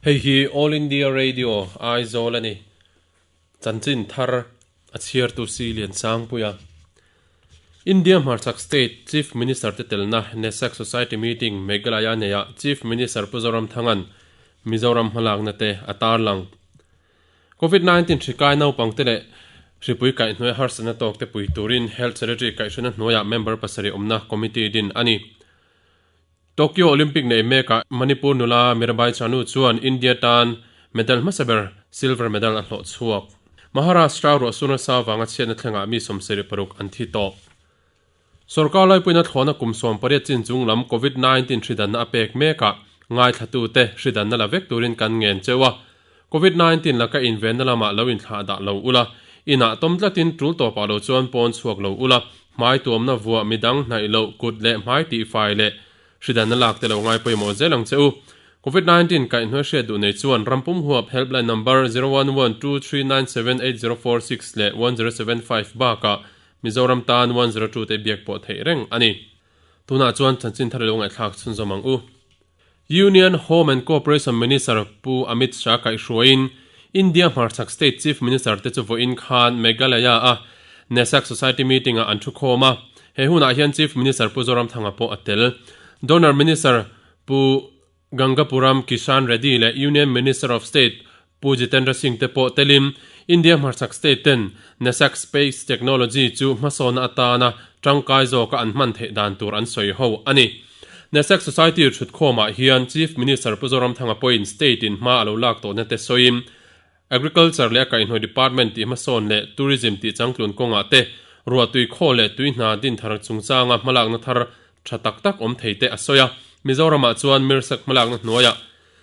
Hei hi All India Radio Aizawl a ni. Chanchin thar a chhiartu si Liansangpuia. India hmarchhak state Chief Minister te telna NESAC Society meeting Meghalaya neihah Chief Minister Pu Zoramthanga'n Mizoram hmalakna te a tarlang. Covid 19 hri kai naupangte leh hripui kaihhnuai harsatna tawkte pui turin Health Secretary kaihhruaina hnuaiah member pasarih awmna committee din a ni. Tokyo Olympic nei mekah Manipur nula Mirabai Chanu chuan India tan medal hmasa ber silver medal a hlawh chhuak. Maharashtra ruahsur nasa vanga chhiatna thlengah mi 76 an thi tawh. Sorkar laipuina thlawhna kum 18 chin chung lam Covid 19 hri danna a pek mekah ngaithlatute hri danna la vek turin kan ngen cheu a. Covid 19 laka invenna lamah lo inthlah dah lo ula, inah tawm tlatin tul tawpah lo chuan pawn chhuak lo ula, hmai tuamna vuah midang hnaih loh kut leh hmai tihfai leh hridanna lak te lo ngai pawimawh zel ang che u. Covid 19 kaihhnuai hriat duh nei chuan rampum huap helpline number 0112397804 leh 1075 bakah Mizoram tan 102 te biak pawh theih reng a ni. Tunah chuan chanchin thar lo ngaihthlak chhunzawm ang u. Union Home and Cooperation Minister Pu Amit Shah kaihhruaiin India hmarchhak State Chief Minister te chu vawiin khan Meghalaya a NESAC Society meeting ah an thu khawm a. He hunah hian Chief Minister Pu Zoramthanga pawh a tel. Donor Minister Pu Gangapuram Kishan Reddy leh Union Minister of State Pu Jitendra Singh te pawh telin India hmarchhak state ten NESAC Space Technology chu hmasawna atana tangkai zawka an hman theih dan tur an sawi ho a ni. NESAC Society thutkhawmah hian Chief Minister Pu Zoramthanga pawhin state in hma a lo lak tawhna te sawiin Agriculture leh a kaihhnawih department tih hmasawn leh Tourism tih changtlun kawngah te ruahtui khaw leh tui hna din thar chungchanga hmalakna thar tha tak tak awm thei te a sawi a. Mizoramah chuan Mirsak hmalakna hnuaiah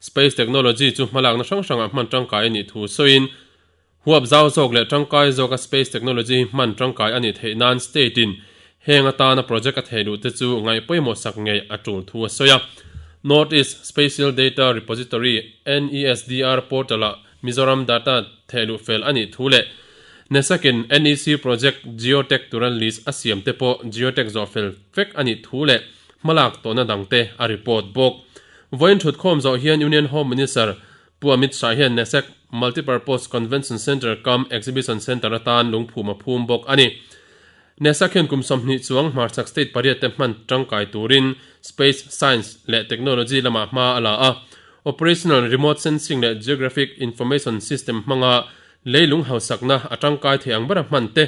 Space Technology chu hmalakna hrang hrangah hman tangkai a nih thu sawiin, huap zau zawk leh tangkai zawka Space Technology hi hman tangkai a nih theih nan State in heng atana project a thei luh te chu ngaih pawimawh sak ngei a tul thu a sawi a. North East Spatial Data Repository, NESDR, portal-ah Mizoram data theh luh fel a nih thu leh NESAC-in NEC project Geotech tura list a siam te pawh Geotech zawh fel vek a nih thu leh hmalak tawhna dangte a report bawk. Vawiin thutkhawm zawh hian Union Home Minister Pu Amit Shah hian NESAC Multipurpose Convention Centre cum Exhibition Centre atan lungphum a phum bawk a ni. NESAC hian kum 20 chuang hmarchhak state pariat te hman tangkai turin Space Science leh Technology lamah hma a la a. Operational Remote Sensing leh Geographic Information System hmanga leilung hausakna a tangkai thei ang bera hman te,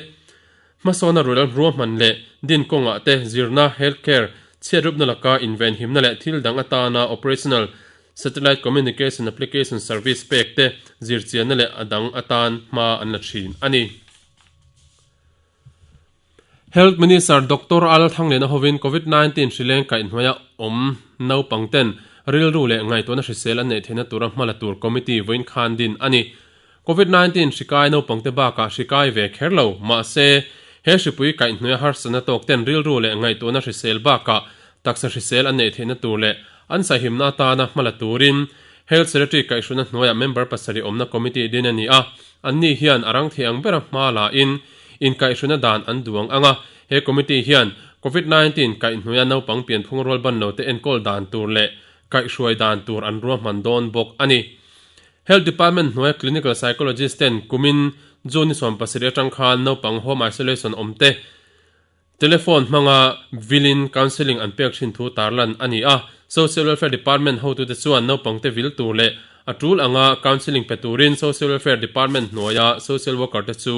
Hmasawna rual ruahman leh din kawngah te zirna, healthcare, chhiatrupna laka invenhimna leh thil dang atana operational satellite communication application service pek te zirchianna leh a dang atan hma an la thin a ni. Health Minister Doctor Al Thangliana hovin Covid 19 hrileng kaihhnuaia awm naupang ten rilru leh ngaihtuahna hrisel an neih theihna tura hmala tur committee vawiin khan din a ni. Covid 19 hri kai naupangte bakah hri kai ve kher lo, mahse, he hripui kaihhnuaia harsatna tawk ten rilru leh ngaihtuahna hrisel bakah taksa hrisel an neih theihna tur leh an sahimna atana hma la turin Health Secretary kaihhruaina hnuaiah member pasarih awmna committee din a ni a, anni hian a rang thei ang bera hma la in inkaihhruaina dan an duang ang a, he committee hian Covid 19 kaihhnuaia naupang pianphung rualban lote enkawl dan tur leh kaihhruai dan tur an ruahman dawn bawk a ni. Health Department hnuaia Clinical Psychologist ten kumin June ni 17 atang khan naupang home isolation awm te telephone hmanga vilin counselling an pek thin thu tarlan a ni a. Social Welfare Department hotute chuan naupang te vil tur leh a tul anga counselling pe turin Social Welfare Department hnuaia social worker te chu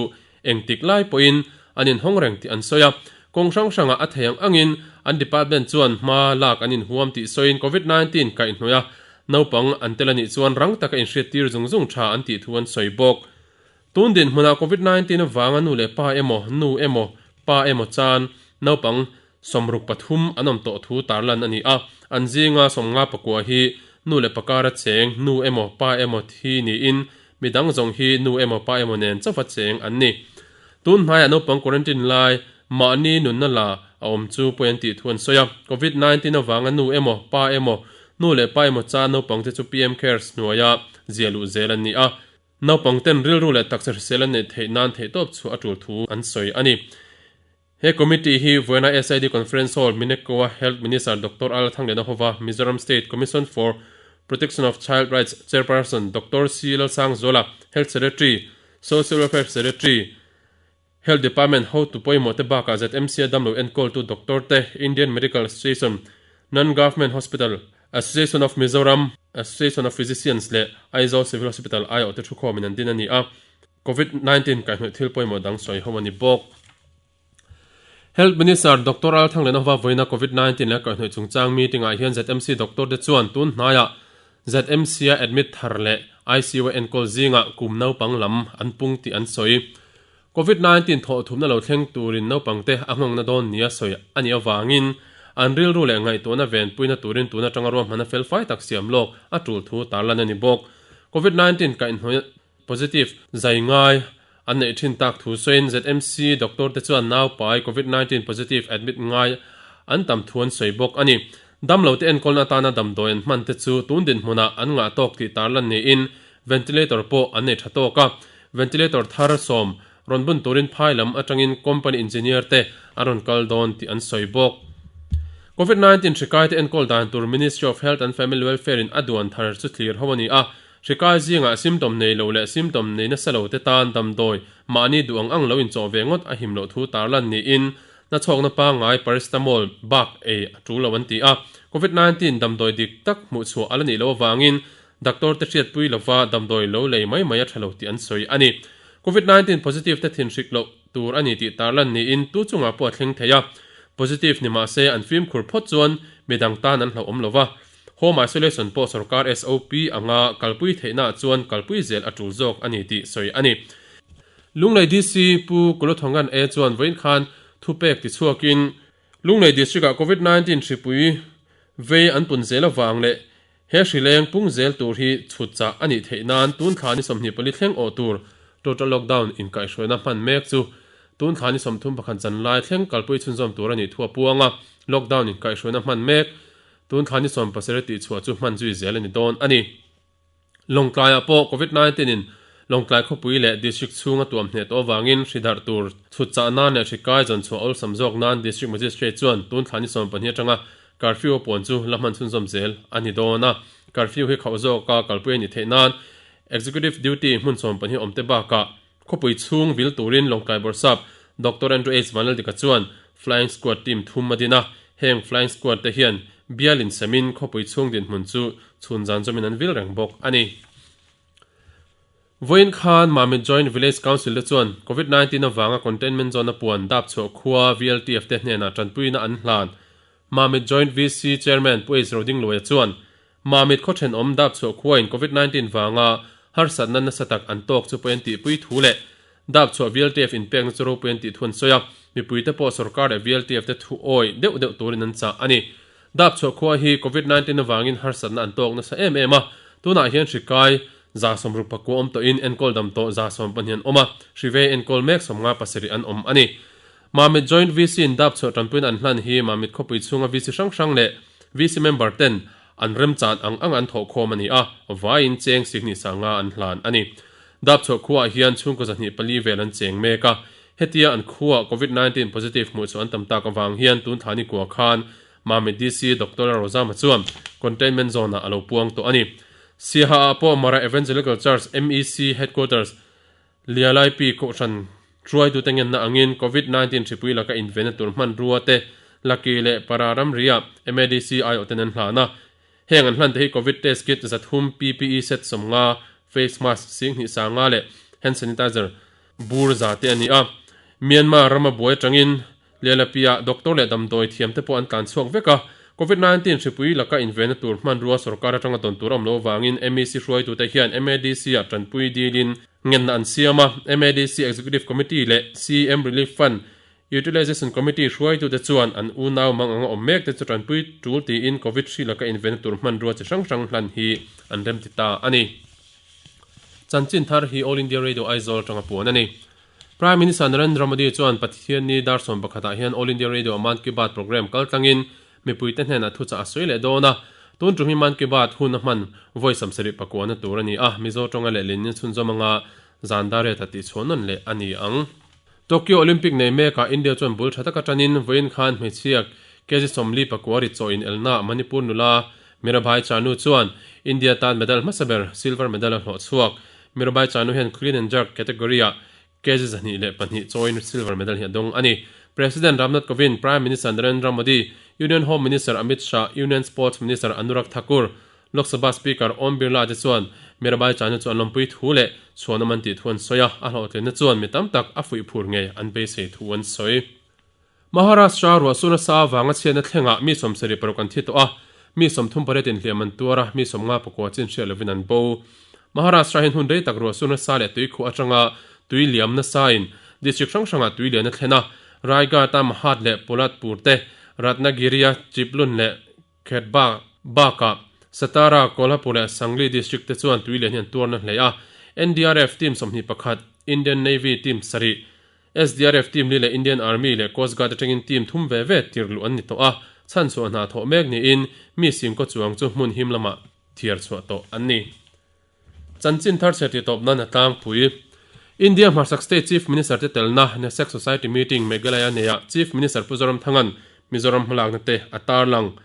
engtik lai pawhin an inhawng reng tih an sawi a. Kawng hrang hrangah a thei ang angin an department chuan hma lak an inhuam tih sawiin Covid 19 kaihhnawih a naupang an tel a nih chuan rang taka inhriattir zung zung tha an tih thu an sawi bawk. Tun dinhmunah Covid 19 avanga nu leh pa emaw, nu emaw, pa emaw chan naupang 63 an awm tawh thu tarlan a ni a, an zinga 54 hi nu leh pa kara cheng, nu emaw, pa emaw thi niin midang zawng hi nu emaw pa emaw nen chauha cheng an ni. Tun hnaiah naupang quarantine lai mahni nunna la a awm chu pawi an tih thu an sawi a, Covid 19 avanga nu emaw, pa emaw, nu leh pa emaw chan naupang te chu PM Cares hnuaia ziah luh zel an ni a. Naupang ten rilru leh taksa hrisel an neih theih nan theihtawp chhuah a tul thu an sawi a ni. He committee hi Vawiina SID Conference Hall, Minekoa Health Minister Doctor Al Thangliana hova Mizoram State Commission for Protection of Child Rights Chairperson Doctor C Lalsangzuala, Health Secretary, Social Welfare Secretary, Health Department hotu pawimawh te bakah ZMC a damlo enkawltu Doctor te, Indian Medical Association, Non-Government Hospital Association of Mizoram, Association of Physicians leh Aizawl Civil Hospital aiawh te thukhawmin an din a ni a, Covid 19 kaihhnawih thil pawimawh dang sawi ho a ni bawk. Health Minister Doctor Al Thanglenova vawiina Covid 19 leh kaihhnawih chungchang meeting ah hian ZMC doctor te chuan tun hnaiah ZMC a admit thar leh ICU a enkawl zingah kum naupang lam an pung tih an sawi. Covid 19 thawh thumna lo thleng turin naupangte a nghawngna dawn nia sawi a nih avangin an rilru leh ngaihtuahna venpuina turin tun atanga ruahmanna felfai tak siam lawk a tul thu tarlan a ni bawk. Covid 19 kaihhnawih Positive zai ngai an neih thin tak thu sawiin ZMC doctor te chuan naupai Covid 19 positive admit ngai an tam thu an sawi bawk a ni. Damlo te enkawlna atana damdawi an hman te chu tun dinhmunah an ngah tawk tih tarlan niin ventilator pawh an nei tha tawk a. Ventilator thar sawm rawn bun turin phai lam atangin company engineer te an rawn kal dawn tih an sawi bawk. Covid 19 hri kai te enkawl dan tur Ministry of Health and Family Welfare in a duan thar chu thlir ho a ni a. Hri kai zingah symptom nei lo leh symptom nei nasa lo te tan damdawi mahni duh ang ang lo inchawh ve ngawt a him loh thu tarlan niin nachhawkna pangngai paracetamol bak ei a tul lo an ti a. Covid 19 damdawi dik tak hmuhchhuah a la nih loh avangin doctor te hriatpui lova damdawi lo lei mai mai a tha lo tih an sawi a ni. Covid 19 positive te thinhrik loh tur a ni tih tarlan niin tu chungah pawh a thleng thei a. Positive ni mahse an fimkhur phawt chuan midang tan an hlauhawm lova. Home isolation pawh sorkar SOP anga kalpui theihnaah chuan kalpui zel a tul zawk a ni tih sawi a ni. Lunglei DC Pu Kuluthongan A chuan vawiin khan thupek tichhuakin Lunglei District-ah Covid 19 hripui vei an pun zel avang leh he hri leng pung zel tur hi chhut chah a nih theih nan tun thla ni 24 thleng awh tur total lockdown inkaihhruaina hman mek chu tun thla ni 31 zanlai thleng kalpui chhunzawm tur a nih thu a puang a. Lockdown inkaihhruaina hman mek Tun thla ni 17 tihchhuah chu hman zui zel a ni dawn a ni. Lawngtlaiah pawh Covid 19 in Lawngtlai khawpui leh District chhunga tuam hneh tawh avangin hri darh tur chhut chah nan leh hri kai zawn chhuah awlsam zawk nan District Magistrate chuan tun thla ni 12 atanga curfew a puan chu la hman chhunzawm zel a ni dawn a. Curfew hi khauh zawka kalpui a nih theih nan Executive Duty hmun 12 awmte bakah Khawpui chhung vil turin Lawngtlai Bawrhsap Doctor Andrew H. Vanlaldika chuan Flying Squad team thum a din a, heng Flying Squad te hian bial insemin khawpui chhung dinhmun chu chhun zan zawmin an vil reng bawk a ni. Vawiin khan Mamit Joint Village Council te chuan Covid 19 avanga Containment Zone a puan dap chhuah khua VLTF te hnenah tanpuina an hlan. Mamit Joint VC Chairman Pu H. Rodingluaia chuan Mamit khaw thenawm dap chhuah khuain Covid 19 vanga harsatna nasa tak an tawk chu pawi an tihpui thu leh dap chhuah VLTF inpekna chu ropui an tih thu an sawi a, mipuite pawh sorkar leh VLTF te thu awi deuh deuh turin an chah a ni. Dap chhuah khua hi Covid 19 avangin harsatna an tawk nasa em em a, tunah hian hri kai 69 awm tawhin enkawl dam tawh 12 an awm a, hri vei enkawl mek 57 an awm a ni. Mamit Joint VC in dap chhuah tanpuina an hlan hi Mamit khawpui chhunga VC hrang hrang leh VC member ten an remchan ang ang an thawh khawm a ni a, vaiin cheng sikhnih sanga an hlan a ni. Dap chhuah khuaah hian chhungkaw 24 vel an cheng mek a, hetia an khuaah Covid 19 positive hmuh chu an tam tak avang hian tun thla ni kua khan Mamit DC Doctor Rozama chuan containment zone ah a lo puang tawh a ni. Siaha ah pawh Mara Evangelical Church, MEC, Headquarters, Lialai Pi Kohhran hruaitute ngenna angin Covid 19 hripui laka invenna tur hmanrua te Laki leh Para ramriah MADC aiawhten an hlan a. Heng an hlante hi Covid test kit 300, PPE set 50, face mask 25,000 leh hand sanitizer bur za te a ni a. Myanmar rama buai atangin Lialapi-ah doctor leh damdawi thiamte pawh an tlan chhuak vek a, Covid 19 hripui laka invenna tur hmanrua sorkar atanga dawn tur a awm loh avangin MEC hruaitute hian MADC-ah tanpui dilin ngenna an siam a, MADC Executive Committee leh CM Relief Fund Utilisation Committee hruaitute chuan an unau mang anga awm mekte chu tanpui tul tiin Covid hri laka invenna tur hmanrua chi hrang hrang hlan hi an remti ta a ni. Chanchin thar hi All India Radio Aizawl atanga puan a ni. Prime Minister Narendra Modi chuan Pathianni dar 11 ah hian All India Radio-a Mann Ki Baat programme kaltlangin mipuite hnenah thuchah a sawi leh dawn a. Tun tum hi Mann Ki Baat hun a hman vawi 79 na tur a ni a, Mizo tawnga lehlin in chhunzawm anga zan dar riat a tihchhuah nawn leh a ni ang. Tokyo Olympic nei mekah India chuan bul tha taka tanin vawiin khan hmeichhia kg 49 ri chaw inelnaah Manipur nula Mirabai Chanu chuan India tan medal hmasa ber silver medal a hlawh chhuak. Mirabai Chanu hian clean and jerk category-ah kg 202 chawiin silver medal hi a dawng a ni. President Ramnath Kovind, Prime Minister Narendra Modi, Union Home Minister Amit Shah, Union Sports Minister Anurag Thakur, Lok Sabha Speaker Om Birla te chuan Mirabai Chanu chu an lawmpui thu leh chhuanawm an tih thu an sawi a, a hlawhtlinna chuan mi tam tak a fuih phur ngei an beisei thu an sawi. Maharashtra ruahsur nasa avanga chhiatna thlengah mi 76 an thi tawh a, mi 38 in hliam an tuar a, mi 59 chin hriat lovin an bo. Maharashtra hian hun rei tak ruahsur nasa leh tuikhuah atanga tui liam nasain district hrang hrangah tui lian a thlen a, Raigad-a Mahad leh Poladpur te, Ratnagiri-a Chiplun leh Khetba bakah Satara, Kolhapur leh Sangli district te chuan tui lian hi an tuarna hle a, NDRF team 21, Indian Navy team sarih, SDRF team li leh Indian Army leh Coast Guard atangin team thum ve ve tir luh an ni tawh a, chhanchhuah hna thawh mek niin mi singkaw chuang chu hmun him lamah thiar chhuah tawh an ni. Chanchin thar chhe tih tawp nan a tlangpui. India hmarchhak State Chief Minister te telna Nasec Society Meeting Meghalaya neihah Chief Minister Pu Zoramthanga'n Mizoram hmalakna te a tarlang.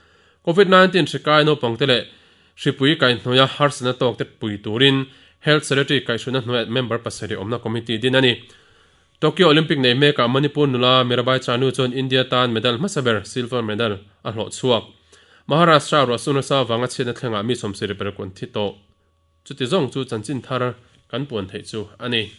Covid 19 hri kai naupangte leh hripui kaihhnawih a harsatna tawkte pui turin Health Secretary kaihhruihna hnuaiah member pasarih awmna committee din a ni. Tokyo Olympic nei mekah Manipur nula Mirabai Chanu chuan India tan medal hmasa ber silver medal a hlawh chhuak. Maharashtra ruahsur nasa avanga chhiatna thlengah mi 76 an thi tawh. Chuti zawng chu chanchin thar kan puan theih chu a ni.